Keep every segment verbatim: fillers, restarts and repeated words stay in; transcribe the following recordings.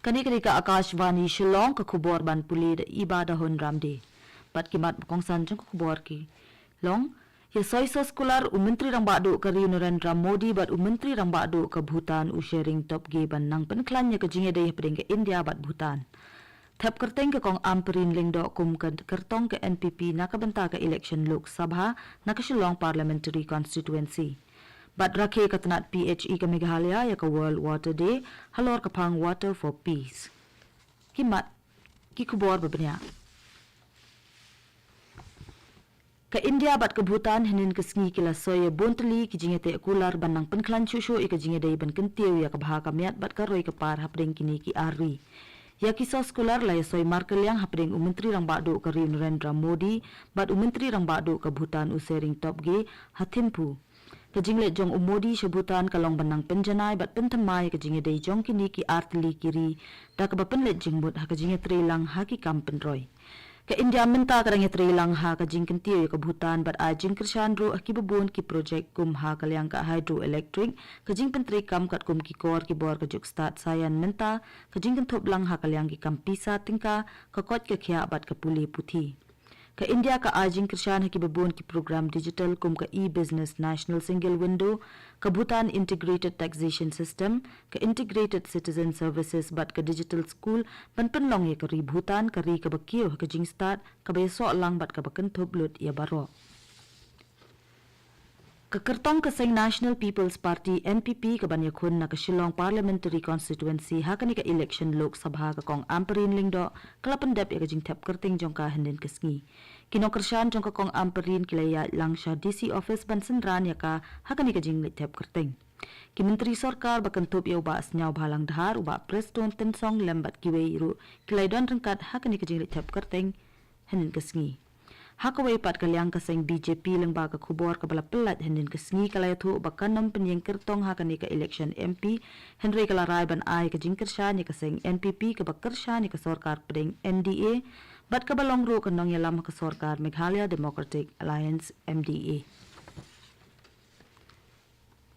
Kane ka dei ka Akashvani Shillong, ka khubor ban pule da i Bah Dahun Ramdie. Bad ki mat ba kongsan jong ka khubor ki long: Ïa soi soskular u Myntri Rangbah Duh ka ri u Narendra Modi bad u Myntri Rangbah Duh ka Bhutan u Tshering Tobgay ban nang pynkhlaiñ ïa ka jingïadei hapdeng ka India bad Bhutan. Thep kyrteng ka Kong Ampareen Lyngdoh kum ka kyrtong ka N P P na ka bynta ka election Lok Sabha na ka Shillong Parliamentary Constituency. Bad rakhe ka tnat P H E ka Meghalaya ïa ka World Water Day halor ka phang Water for Peace. Ki mat ki khubor ba bniah. Ka India bad ka Bhutan hynnin ka sngi ki la soi ïa bun tylli ki jingïateh kular ban nang pynkhlaiñ shuh shuh ïa ka jingïadei ban kyntiew ïa ka bha ka miat bad ka roi ka par hapdeng kine ki ar ri. Ïa ki soskular la ïa soi markylliang hapdeng u Myntri Rangbah Duh ka ri u Narendra Modi bad u Myntri Rangbah Duh ka Bhutan u Tshering Tobgay ha Thimphu. Ka jingleit jong u Modi sha Bhutan ka long ban nang pynjanai bad pynthymmai ïa ka jingïadei jong kine ki ar tylli ki ri da kaba pynleit jingmut ha ka jingïatreilang ha ki kam pynroi. Ka India mynta ka dang ïatreilang ha ka jingkyntiew ïa ka Bhutan bad ai jingkyrshan ruh ha kiba bun ki projek kum ha ka liang ka hydroelectric, ka jingpyntreikam katkum ki kor ki bor ka juk stad saian mynta, ka jingkynthup lang ha ka liang ki kam pisa tyngka, ka koit ka khiah bad ka pule puthi. Ka India ka ai jingkyrshan ha kiba bun ki program digital kum ka e-business national single window, ka Bhutan integrated taxation system, ka integrated citizen services bad ka digital school ban pynlong ïa ka ri Bhutan ka ri kaba kiew ha ka jingstad, kaba ïasoh lang bad kaba kynthup lut ïa baroh. Ka kyrtong ka seng National People's Party, N P P, ka ban ïakhun na ka Shillong Parliamentary Constituency ha kane ka election Lok Sabha, ka Kong Ampareen Lyngdoh, ka la pyndep ïa ka jingthep kyrteng jong ka hynnin ka sngi. Ki nongkyrshan jong ka Kong Ampareen ki la ïaid lang sha D C office ban synran ïa ka ha kane ka jingleit thep kyrteng. Ki myntri sorkar ba kynthup ïa u Bah Sniawbhalang Dhar, u Bah Prestone Tynsong lem bad kiwei ruh ki la ïadon ryngkat ha kane ka jingleit thep kyrteng hynnin ka sngi. Ha kawei pat ka liang, ka seng B J P lyngba ka khubor kaba la pyllait hynnin ka sngi ka la ïathuh ba kan ym pynïeng kyrtong ha kane ka election M P, hynrei ka la rai ban ai ka jingkyrshan ïa ka seng N P P kaba kyrshan ïa ka sorkar pdeng N D A bad kaba long ruh ka nongïalam ha ka sorkar Meghalaya Democratic Alliance, M D A.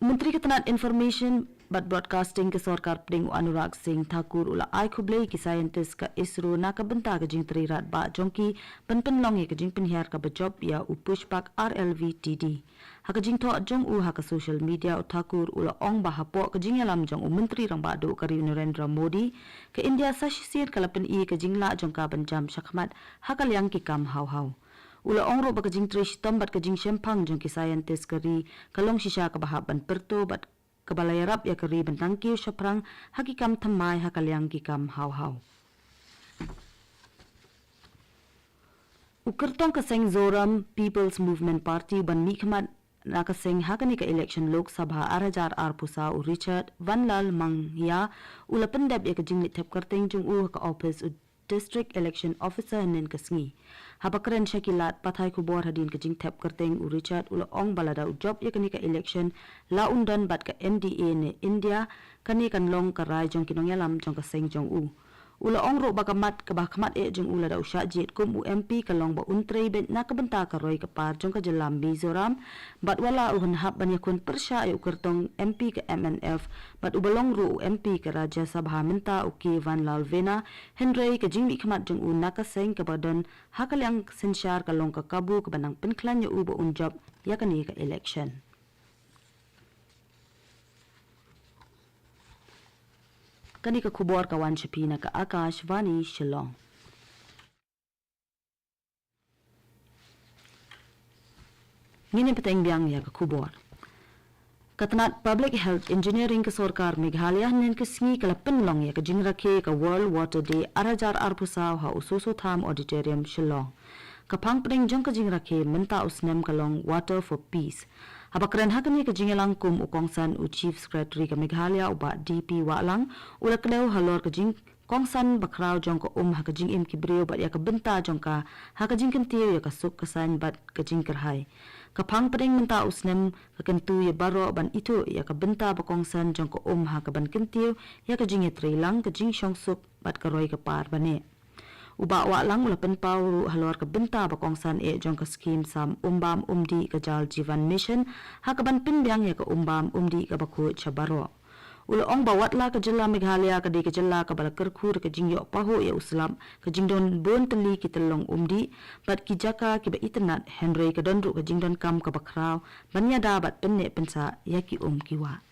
Myntri ka tnat Information bad Broadcasting ka sorkar pdeng u Anurag Singh Thakur u la ai khublei ki scientist ka ISRO na ka bynta ka jingtrei radbah jong ki ban pynlong ïa ka jingpynhiar kaba jop ïa u Pushpak R L V T D. Ha ka jingthoh jong u ha ka social media, u Thakur u la ong ba hapoh ka jingïalam jong u Myntri Rangbah Duh ka ri u Narendra Modi, ka India sa shisien ka la pyni ka jinglah jong ka ban jam shakhmat ha ka liang ki kam haw haw. U la ong ruh ba ka jingtrei shitom bad ka jingshemphang jong ki scientist ka ri ka long shisha kaba hap ban pyrto bad kaba la ïarap ïa ka ri ban nang kiew shaphrang ha ki kam thymmai ha ka liang ki kam haw haw. U kyrtong ka seng Zoram People's Movement Party u ban mihkhmat na ka seng ha kane ka election Lok Sabha ar hajar arphew saw, u Richard Vanlalmangya u la pyndep ïa ka jingleit thep kyrteng jong u ha ka office u District Election Officer hynnin ka sngi. Haba kren sha ki lad pathai khubor hadien ka jingthep kyrteng, u Richard u la ong ba lada u jop ïa kane ka election, la un don bad ka N D A ne India, kane kan long ka rai jong ki nongïalam jong ka seng jong u. U la ong ruh ba ka mat kaba khmat eh jong u lada u shah jied kum u M P ka long ba un trei beit na ka bynta ka roi ka par jong ka jylla Mizoram, bad wat la u hap ban ïakhun pyrshah ïa u kyrtong M P ka M N F, bad uba long ruh u M P ka Rajya Sabha mynta, u K Vanlalvena, hynrei ka jingmihkhmat jong u na ka seng kaba don ha ka liang synshar ka long ka kabu kaba nang pynkhlaiñ ïa u ba un jop ïa kane ka election. Kane ka khubor ka wan sha phi na ka Akashvani Shillong. Ngin ïa bteng biang ïa ka khubor. Ka tnat Public Health Engineering ka sorkar Meghalaya hynnin ka sngi ka la pynlong ïa ka jingrakhe ka World Water Day ar hajar arphew saw ha u Soso Tham Auditorium, Shillong. Ka phang pdeng jong ka jingrakhe mynta u snem ka long Water for Peace. Haba kren ha kane ka jingïalang kum u kongsan u Chief Secretary ka Meghalaya, u Bah D P Wahlang, u la kdew halor ka jing kongsan bakhraw jong ka um ha ka jingim ki briew bad ïa ka bynta jong ka ha ka jingkyntiew ïa ka suk ka saiñ bad ka jingkyrhai. Ka phang pdeng mynta u snem ka kyntu ïa baroh ban ithuh ïa ka bynta ba kongsan jong ka um ha kaban kyntiew ïa ka jingïatreilang, ka jingshongsuk bad ka roi ka par baneh. U Bah Wahlang u la pynpaw ruh halor ka bynta ba kongsan eh jong ka skhim sam umbam umdih ka Jal Jeevan Mission ha kaban pynbiang ïa ka umbam umdih kaba khuid sha baroh. U la ong ba watla ka jylla Meghalaya ka dei ka jylla kaba la kyrkhu da ka jingïoh pahuh ïa u slap, ka jingdon bun tylli ki tyllong umdih bad ki jaka kiba itynnat, hynrei ka don ruh ka jingdonkam kaba khraw ban ïada bad pynneh pynsah ïa ki um ki wah.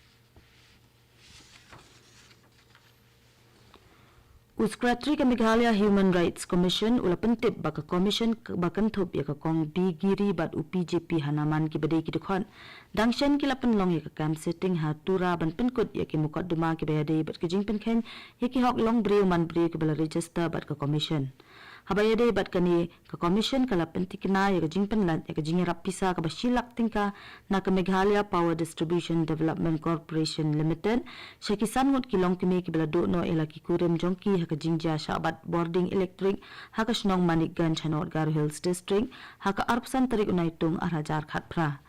U Secretary ka Meghalaya Human Rights Commission u la pyntip ba ka Commission ba kynthup ïa ka Kong B Giri bad u P J P Hanuman kiba dei ki dkhot dang shen ki la pynlong ïa ka camp sitting ha Tura ban pynkut ïa ki mukotduma kiba ïadei bad ka jingpynkheiñ ïa ki hok long briew man briew kiba la register bad ka Commission. Haba ïadei bad kane, ka Commission ka la pyntikna ïa ka jingpynlait ïa ka jingïarap pisa kaba shi lak tyngka na ka Meghalaya Power Distribution Development Corporation Limited sha ki san ngut ki longkmie kiba la duh noh ïa la ki kurim jong ki ha ka jingjia shah bat bording elektrik ha ka shnong Manikganj ha North Garo Hills District ha ka arphew san tarik u Naitung ar hajar khatphra.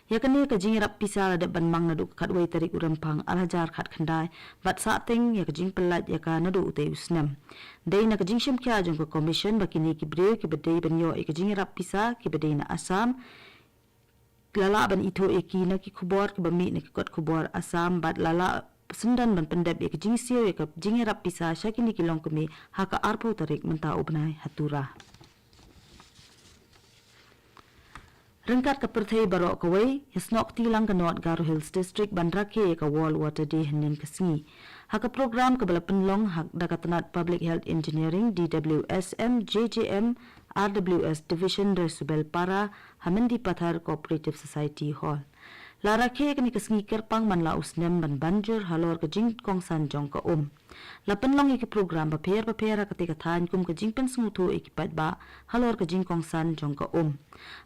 Ïa kane ka jingïarap pisa la dep ban mang naduh ka khatwei tarik u Rymphang ar hajar khatkhyndai bad sah teng ïa ka jingpynlait ïa ka naduh utei u snem. Dei na ka jingshim khia jong ka Commission ba kine ki briew kiba dei ban ïoh ïa ka jingïarap pisa kiba dei na Assam la lah ban ithuh ïa ki na ki khubor kiba mih na ki kot khubor Assam bad la lah syndon ban pyndep ïa ka jingsiew ïa ka jingïarap pisa sha kine ki longkmie ha ka arphew tarik mynta u bnai ha Tura. Ryngkat ka pyrthei baroh kawei, ïasnoh kti lang ka North Garo Hills District ban rakhe ïa ka World Water Day hynnin ka sngi. Ha ka program kaba la pynlong ha da ka tnat Public Health Engineering, D W S M, J J M, R W S Division Resubelpara ha Mendipathar Cooperative Society Hall. La rakhe ïa kane ka sngi kyrpang man la u snem ban ban jur halor ka jingkongsan jong ka um. La pynlong ïa ki program bapher bapher ha katei ka thaiñ kum ka jingpynsngewthuh ïa ki paidbah halor ka jingkongsan jong ka um.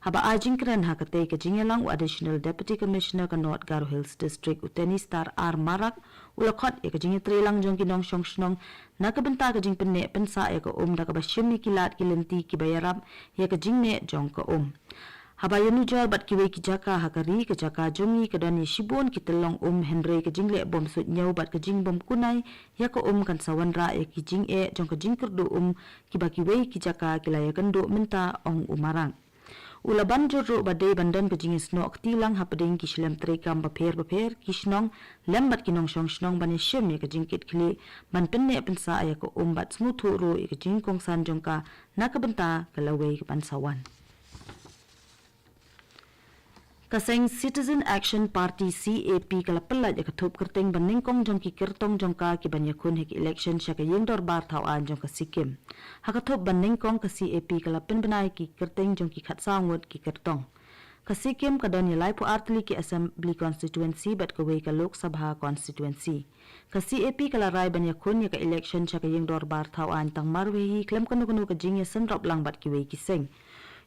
Haba ai jingkren ha katei ka jingïalang u Additional Deputy Commissioner ka North Garo Hills District u Tenistar R Marak u la khot ïa ka jingïatreilang jong ki nongshong shnong na ka bynta ka jingpynneh pynsah ïa ka um da kaba shim ïa ki lad ki lynti kiba ïarap ïa ka jingneh jong ka um. Haba ïanujor bad kiwei ki jaka ha ka ri, ka jaka jong ngi ka don ïa shibun ki tyllong um, hynrei ka jingleh bym suidñiew bad ka jingbym kunai ïa ka um kan sa wanrah ïa ki jingeh jong ka jingkyrduh um kiba kiwei ki jaka ki la ïakynduh mynta, ong u Marak. U la ban jur ruh ba dei ban don ka jingïasnoh kti lang hapdeng ki shlem treikam bapher bapher, ki shnong lem bad ki nongshong shnong ban ïashim ïa ka jingkitkhlieh ban pynneh pynsah ïa ka um bad sngewthuh ruh ïa ka jingkongsan jong ka na ka bynta ka lawei ka ban sa wan. Ka seng Citizen Action Party, C A P, ka la pynlait ïa ka thup kyrteng ban nyngkong jong ki kyrtong jong ka ki ban ïakhun ha ki election sha ka ïing dorbar thaw aiñ jong ka Sikkim. Ha ka thup ban nyngkong, ka C A P ka la pynbna ïa ki kyrteng jong ki khatsaw ngut ki kyrtong. Ka Sikkim ka don ïa laiphew ar tylli ki Assembly Constituency bad kawei ka Lok Sabha Constituency. Ka C A P ka la rai ban ïakhun ïa ka election sha ka ïing dorbar thaw aiñ tang marwei hi khlem kano kano ka jingïasynrop lang bad kiwei ki seng.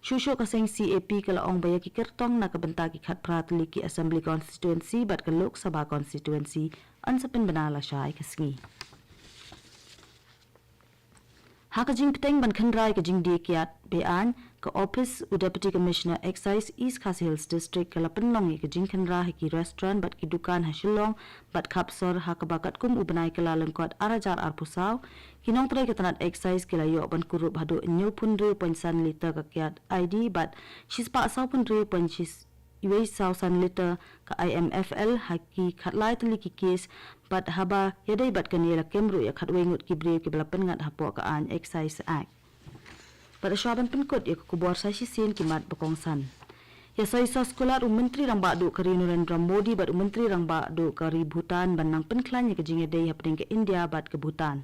Shuh shuh ka seng C A P ka la ong ba ïa ki kyrtong na ka bynta ki khatphra tylli ki Assembly Constituency bad ka Lok Sabha Constituency yn sa pynbna lashai ka sngi. Ha ka jingpyrshang ban khynra ïa ka jingdie kiad be-aiñ, ka ophis u Deputy Commissioner Excise East Khasi Hills District ka la pynlong ïa ka jingkhynra ha ki restaurant bad ki dukan ha Shillong bad Khapsor, ha kaba katkum u bnai Kyllalyngkot ar hajar arphew saw, ki nongtrei ka tnat Excise ki la ïoh ban kurup haduh hynñiewphew hynriew point san litre ka kiad I D bad shispah sawphew hynriew point shispah wei saw san litre ka I M F L ha ki khatlai tylli ki case, bad haba ïadei bad kane la kem ruh ïa khatwei ngut ki briew kiba la pynngat hapoh ka aiñ Excise Act. Bad shuwa ban pynkut ïa ka khubor, sa shisien ki mat ba kongsan. Ïa soi soskular u Myntri Rangbah Duh ka ri Narendra Modi bad u Myntri Rangbah Duh ka ri Bhutan ban nang pynkhlaiñ ïa ka jingïadei hapdeng ka India bad ka Bhutan.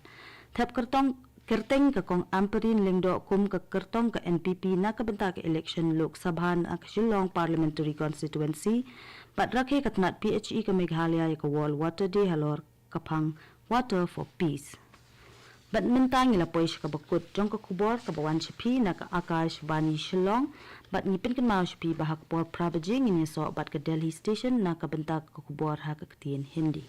Thep kyrtong kyrteng ka Kong Ampareen Lyngdoh kum ka kyrtong ka N P P na ka bynta ka election Lok Sabha na ka Shillong Parliamentary Constituency, bad rakhe ka tnat P H E ka Meghalaya ïa ka World Water Day halor ka phang Water for Peace. Bad mynta ngi la poi sha kaba kut jong ka khubor kaba wan sha phi na ka Akashvani Shillong, bad ngi pynkynmaw sha phi ba ha ka por phra baje ngin ïasoh bad ka Delhi Station na ka bynta ka khubor ha ka ktien Hindi.